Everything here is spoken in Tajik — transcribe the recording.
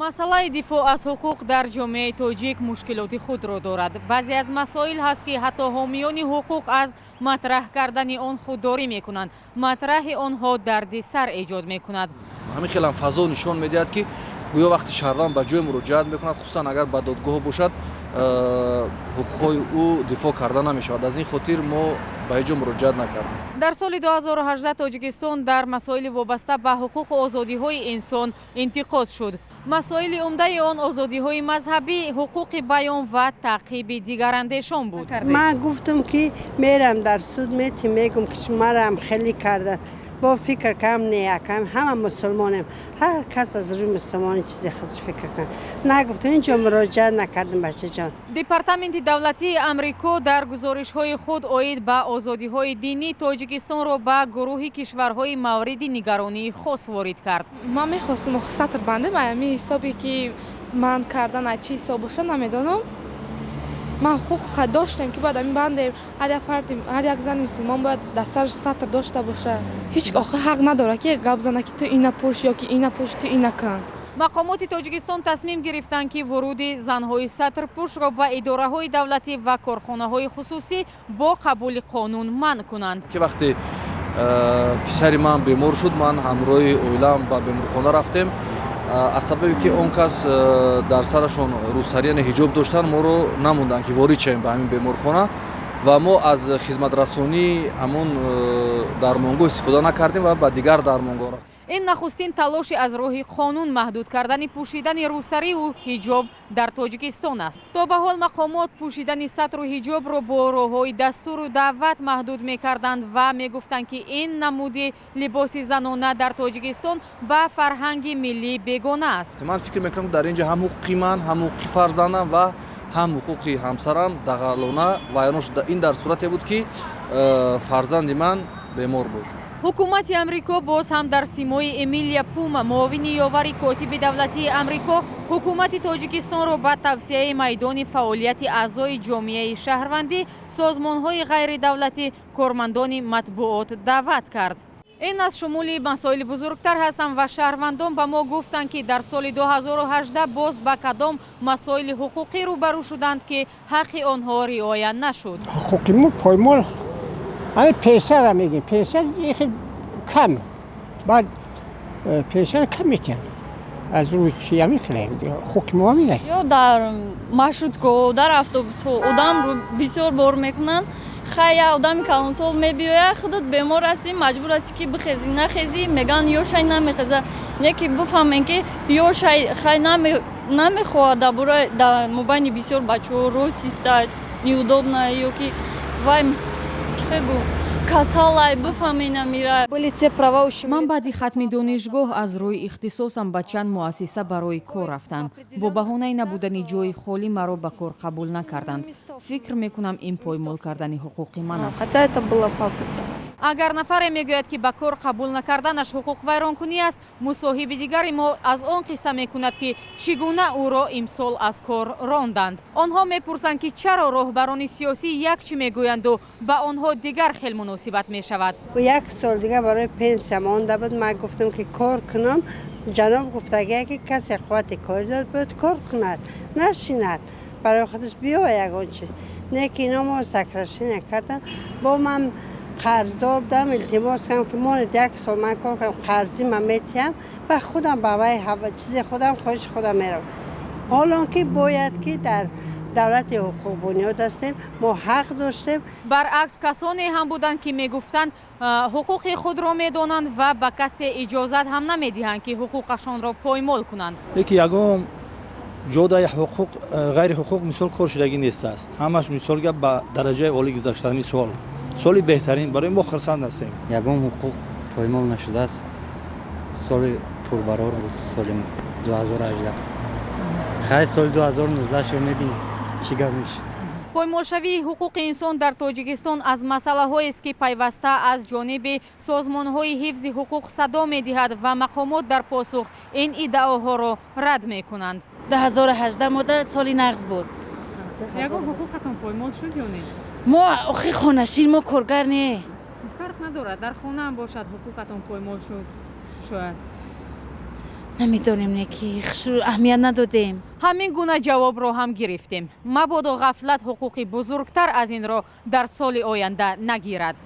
Масъалаи дифоъ аз ҳуқуқ дар ҷомеаи тоҷик мушкилоти худро дорад. Баъзе аз масоил ҳаст, ки ҳатто ҳомиёни ҳуқуқ аз матраҳ кардани он худдорӣ мекунанд. Матраҳи онҳо дарди сар эҷод мекунад. Ҳамин хелам фазо нишон медиҳад, ки гӯё вақти шаҳрванд ба ҷое муроҷиат мекунад, хусусан агар ба додгоҳ бошад, ҳуқуқҳои ӯ дифоъ карда намешавад. Аз ин хотир мо ба ҳеҷ ҷо муроҷиат накардем. Дар соли 2018 Тоҷикистон дар масоили вобаста ба ҳуқуқу озодиҳои инсон интиқод шуд. Масоили умдаи он озодиҳои мазҳабӣ, ҳуқуқи баён ва таъқиби дигарандешон буд. Ман гуфтам, ки мерам дар суд метим, мегум, ки шумарам хеле карда. Бо фикр кардам, не, акам, ҳама мусулмонем, ҳар кас аз рӯи мусулмонӣ чизи худаш фикр кунад. Нагуфтам, инҷо муроҷиат накардам, бачаҷон. Департаменти давлатии Амрико дар гузоришҳои худ оид ба озодиҳои динӣ Тоҷикистонро ба гурӯҳи кишварҳои мавриди нигаронии хос ворид кард. Ман мехостум сатр бандем, ами ҳисобе ки ман кардан аз чӣ ҳисоб бошад, намедонам. Ман ҳуқуқ доштем, ки бояд ами бандем. Ҳар як фарди, ҳар як зани мусулмон бояд дар сараш сатр дошта бошад. Ҳеҷ охир ҳақ надорад, ки гап зана, ки ту ина пӯш ё ки ина пӯш, ту ина кун. Мақомоти Тоҷикистон тасмим гирифтанд, ки вуруди занҳои сатрпӯшро ба идораҳои давлатӣ ва корхонаҳои хусусӣ бо қабули қонун манъ кунанд. Ки вақте писари ман бемор шуд, ман ҳамроҳи оилаам ба беморхона рафтем. Аз сабабе ки он кас дар сарашон рӯсарӣ, яъне ҳиҷоб доштанд, моро намонданд, ки ворид шавем ба ҳамин беморхона, ва мо аз хизматрасонии ҳамон дармонгоҳ истифода накардем ва ба дигар дармонгоҳ рафтем. Ин нахустин талоши аз роҳи қонун маҳдуд кардани пӯшидани рӯсариву ҳиҷоб дар Тоҷикистон аст. То ба ҳол мақомот пӯшидани сатру ҳиҷобро бо роҳҳои дастуру даъват маҳдуд мекарданд ва мегуфтанд, ки ин намуди либоси занона дар Тоҷикистон ба фарҳанги миллӣ бегона аст. Ман фикр мекунам, дар ин ҷо ҳам ҳуқуқи ман, ҳам ҳуқуқи фарзандам ва ҳам ҳуқуқи ҳамсарам дағалона вайрон шуд. Ин дар сурате буд, ки фарзанди ман бемор буд. Ҳукумати Амрико боз ҳам дар симои Эмилия Пума, муовини ёвари котиби давлатии Амрико, ҳукумати Тоҷикистонро ба тавсеаи майдони фаъолияти аъзои ҷомеаи шаҳрвандӣ, созмонҳои ғайридавлатӣ, кормандони матбуот даъват кард. Ин аз шумули масоили бузургтар ҳастанд ва шаҳрвандон ба мо гуфтанд, ки дар соли 2018 боз ба кадом масоили ҳуқуқӣ рӯбарӯ шуданд, ки ҳаққи онҳо риоя нашуд. Ҳуқуқи мо поймол, ҳамин пенсияра мегӯем, пенсия кам, баъд пенсияро кам метиҳанд. Аз рӯи чи ҳамин хеле ҳуқуқи мо ҳамин. Ё дар маршрутко, дар автобусҳо одамро бисёр бор мекунанд. Хай, я одами калонсол мебиёяд, худат бемор ҳастӣ, маҷбур ҳастӣ, ки бихезӣ. Нахезӣ, мегӯянд, ёшай намехеза. Не ки бифаҳмем, ки ёшай хай намехоҳад дар бораи дар мобайни бисёр бачаҳо рост истад, неудобно, ё ки вай чихе гӯ, касалай, бифаҳмена мира. Были те права ущемлены. Ман баъди хатми донишгоҳ аз рӯи ихтисосам ба чанд муассиса барои кор рафтам. Бо баҳонаи набудани ҷои холӣ маро ба кор қабул накарданд. Фикр мекунам, ин поймол кардани ҳуқуқи ман аст. Хотя это было по образованию. Агар нафаре мегӯяд, ки ба кор қабул накарданаш ҳуқуқвайронкунӣ аст, мусоҳиби дигари мо аз он қисса мекунад, ки чӣ гуна ӯро имсол аз кор ронданд. Онҳо мепурсанд, ки чаро роҳбарони сиёсӣ як чӣ мегӯянду ба онҳо дигар хел муносибат мешавад. Як сол дига барои пенсия монда буд. Ман гуфтам, ки кор кунам. Ҷаноб гуфтагия, ки касе қуввати кори дод, бояд кор кунад, нашинад, барои худаш биё ягон чиз. Не ки ино мо сокращение кардан. Бо ман қарздор будам, илтимос кардам, ки монед, як сол ман кор кунам, қарзӣ ман метиҳам ба худам, ба вай чизи худам, хоҳиши худам меравам. Ҳолон ки бояд ки дар давлати ҳуқуқбунёд ҳастем, мо ҳақ доштем. Баръакс, касоне ҳам буданд, ки мегуфтанд, ҳуқуқи худро медонанд ва ба касе иҷозат ҳам намедиҳанд, ки ҳуқуқашонро поймол кунанд. Леки ягон ҷодаи ҳуқуқ, ғайри ҳуқуқ мисол кор шудагӣ нестааст. Ҳамаш, мисол гап, ба дараҷаи олӣ гузаштани сол, соли беҳтарин барои мо, хурсанд ҳастем. Ягон ҳуқуқ поймол нашудааст. Соли пурбарор буд соли 2018. Хай, соли 2019 шо мебинем, чӣ гап мешавад. Поймолшавии ҳуқуқи инсон дар Тоҷикистон аз масъалаҳоест, ки пайваста аз ҷониби созмонҳои ҳифзи ҳуқуқ садо медиҳад ва мақомот дар посух ин иддаоҳоро рад мекунанд. 2018 мода соли нағз буд. Ягон ҳуқуқатон поймол шуд ё не? Мо охи хонашин, мо коргар не. Фарқ надорад, дар хонаам бошад, ҳуқуқатон поймол шуд шояд. Намедонем, не ки аҳамият надодем. Ҳамин гуна ҷавобро ҳам гирифтем. Мабодо ғафлат ҳуқуқи бузургтар аз инро дар соли оянда нагирад.